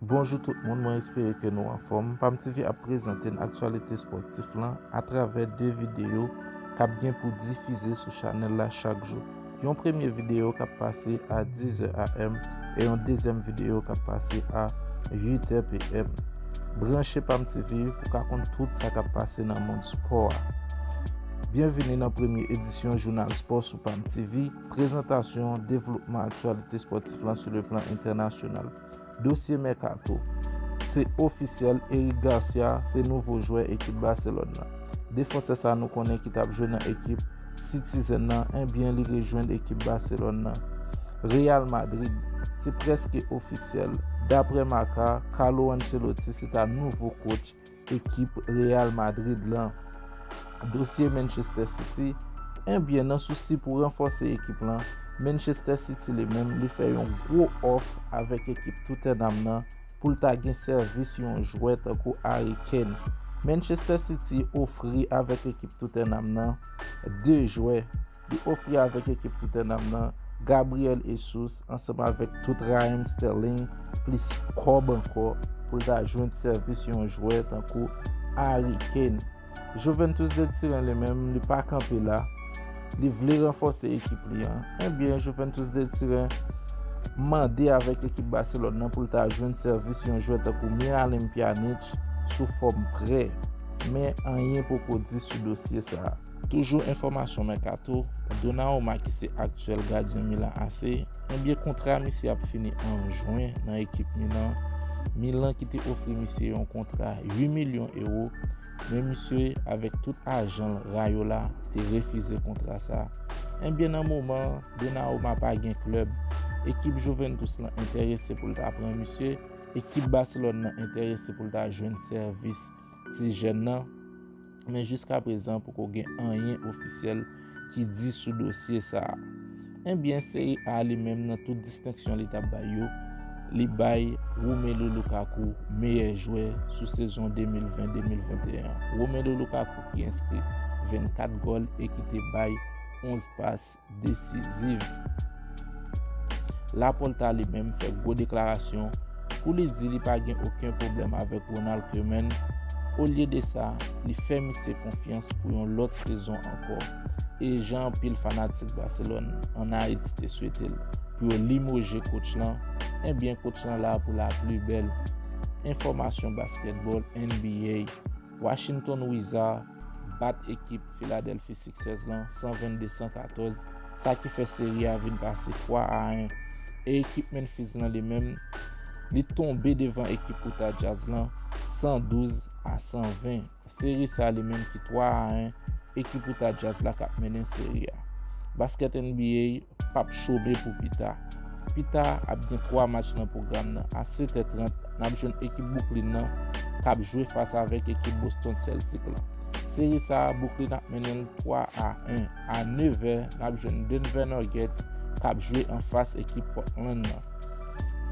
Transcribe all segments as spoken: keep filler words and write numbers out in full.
Bonjou tout moun, mwen espere ke nou anfòm. Pam T V ap prezante n aktyalite espòtif lan atravè de videyo k ap gen pou difize sou chanèl la chak jou. Yon premye videyo k ap pase a dis è a m e yon dezyèm videyo k ap pase a uit è p m. Branche Pam T V pou ka konn tout sa k ap pase nan mond spò a. Byenvini nan premye edisyon jounal spò sou Pam T V, prezantasyon devlopman aktyalite espòtif lan sou le plan entènasyonal. Dosye mèkato. Se ofisyèl, Eric Garcia se nouvo jwè ekip Barcelone nan. Defansè sa nou konnen ki t ap jwe nan ekip Citizen nan, enbyen li rejwenn ekip Barcelone nan. Real Madrid, se prèske ofisyèl. Daprè Marca, Carlo Ancelotti se ta nouvo coach ekip Real Madrid lan. Dosye Manchester City, enbyen nan sousi pou ranfòse ekip lan, Manchester City li menm li fè yon gwo òf avèk ekip Tottenham nan pou l ta gen sèvis yon jwè tankou Harry Kane. Manchester City ofri avèk ekip Tottenham nan de jwè. Li ofri avèk ekip Tottenham nan Gabriel Jesus ansanm avèk tout Raheem Sterling plis kòb ankò pou l ta jwenn sèvis yon jwè tankou Harry Kane. Juventus de Turin li menm li pa kanpe la. Li vle ranfòse ekip li an. Enbyen, Juventus de Turin mande avèk ekip Barcelone nan pou l ta jwenn sèvis yon jwè tankou Miralem Pjanic sou fòm prè. Men anyen poko di sou dosye sa a. Toujou enfòmasyon mèkato, Donnarumma ki se aktyèl gadyen Milan A C, enbyen kontra misye ap fini an jen nan ekip Milan. Milan ki te ofri misye yon kontra uit milyon ewo, men misye avèk tout ajan l Raiola te refize kontra sa. Enbyen nan moman Donnarumma pa gen klèb, ekip Juventus lan enterese pou l ta pran misye, ekip Barcelone nan enterese pou l ta jwenn sèvis ti jèn nan, men jiska prezan poko gen anyen ofisyèl ki di sou dosye sa a. Enbyen, Serie A li menm nan tout distenksyon li t ap bay yo, li bay Romelu Lukaku meyè jwè sou sezon de mil ven de mil venteyen an. Romelu Lukaku ki enskri vennkat gòl e ki te bay onz pas desiziv. Laporta li menm fè gwo deklarasyon pou li di li pa gen okenn pwoblèm avèk Ronald Koeman. Olye de sa, li fè misye konfyans pou yon lòt sezon ankò. E jan anpil fanatik Barcelone ann Ayiti te swete l pou yo limoje coach lan, enbyen coach lan la pou la pli bèl. Enfòmasyon baskètbòl N B A, Washington Wizards bat ekip Philadelphia Sixers lan san vennde san katòz, sa ki fè seri a vin pase twa a en. E ekip Memphis lan li menm, li tonbe devan ekip Utah Jazz lan san douz a san ven. Seri sa li menm ki twa a en, ekip Utah Jazz la k ap mennen seri a. Baskèt N B A p ap chome pou pita. Pita ap gen twa match nan pwogram nan. A sèt è trant, n ap jwenn ekip Brooklyn nan k ap jwe fas avèk ekip Boston Celtics lan. Seri sa a, Brooklyn ap mennen l twa a en. A nèf è, n ap jwenn Denver Nuggets k ap jwe anfas ekip Portland nan.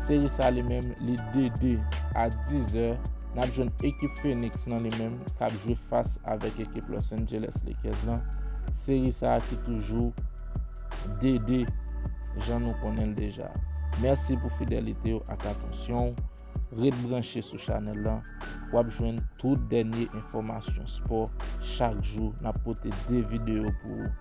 Seri sa a li menm, li de de. A dis è, n ap jwenn ekip Phoenix nan li menm k ap jwe fas avèk ekip Los Angeles Lakers lan. Seri sa a ki toujou de de, jan nou konnen l deja. Mèsi pou fidelite w ak atansyon w. Ret branche sou chanèl lan. W ap jwenn tout dènye enfòmasyon spò chak jou. N ap pote de videyo pou ou.